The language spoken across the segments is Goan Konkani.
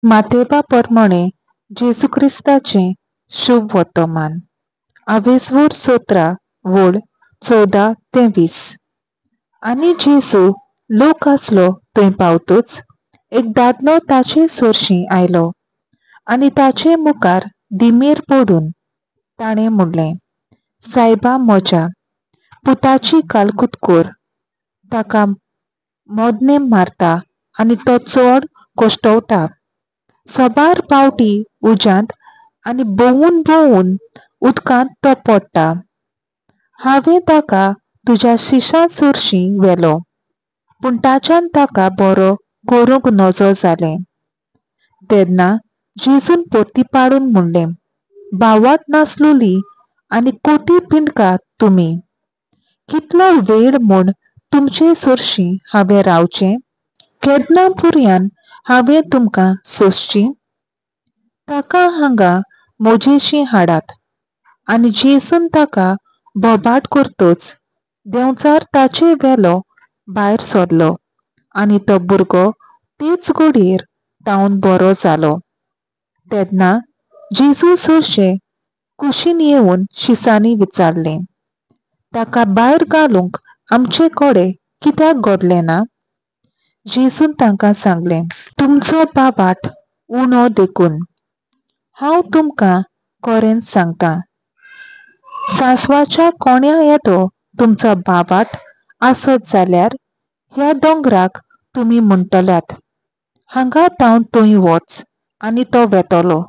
मातेवा परमणें जेजू क्रिस्ताचें शुभ वर्तमान. आवेजवूर 17 वोळ 14 ते 20. आनी जेजू लोक आसलो थंय पावतच एक दादलो ताचे सरशीं आयलो आनी ताचे मुखार दिमेर पडून ताणें म्हणलें, सायबा म्हज्या पुताची कालकूत कर, ताका मोदने मारता आनी तो चड कश्टवता. सबार पावटी उज्यांत आनी भोंवून भोंवून उदकांत तो पडटा. हांवें ताका तुज्या शिशां सरशीं व्हेलो, पूण ताच्यान ताका बरो करूंक नजो जालें. तेन्ना जेजून परती पाडून म्हणलें, भावाट नासलोली आनी कोटी पिंडका तुमी, कितलो वेळ म्हूण तुमचे सरशीं हांवें रावचें? केन्ना पुरयान हांवें तुमकां सोंसची? ताका हांगा म्हजेशी हाडात. आनी जेजून ताका बोबाट करतच देंवचार ताचे वेलो भायर सरलो आनी तो भुरगो तेच घडयेर तावन बरो जालो. तेन्ना जेजू सरशे कुशीन येवन शिसांनी विचारलें, ताका भायर घालूंक आमचे कडेन कित्याक घडलें ना? जेजून तांकां सांगलें, तुमचो बाबाट उणो देखून. हांव तुमकां खरेंच सांगता, सांसवाच्या कोण्या येदो तुमचो बाबाट आसत जाल्यार ह्या दोंगराक तुमी म्हणटल्यात, हांगा तावन थंय वच, आनी तो वेतलो,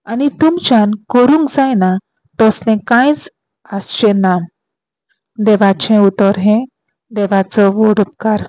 आनी तुमच्यान करूंक जायना तसलें कांयच आसचें ना. देवाचें उतर हें देवाचो व्हड उपकार.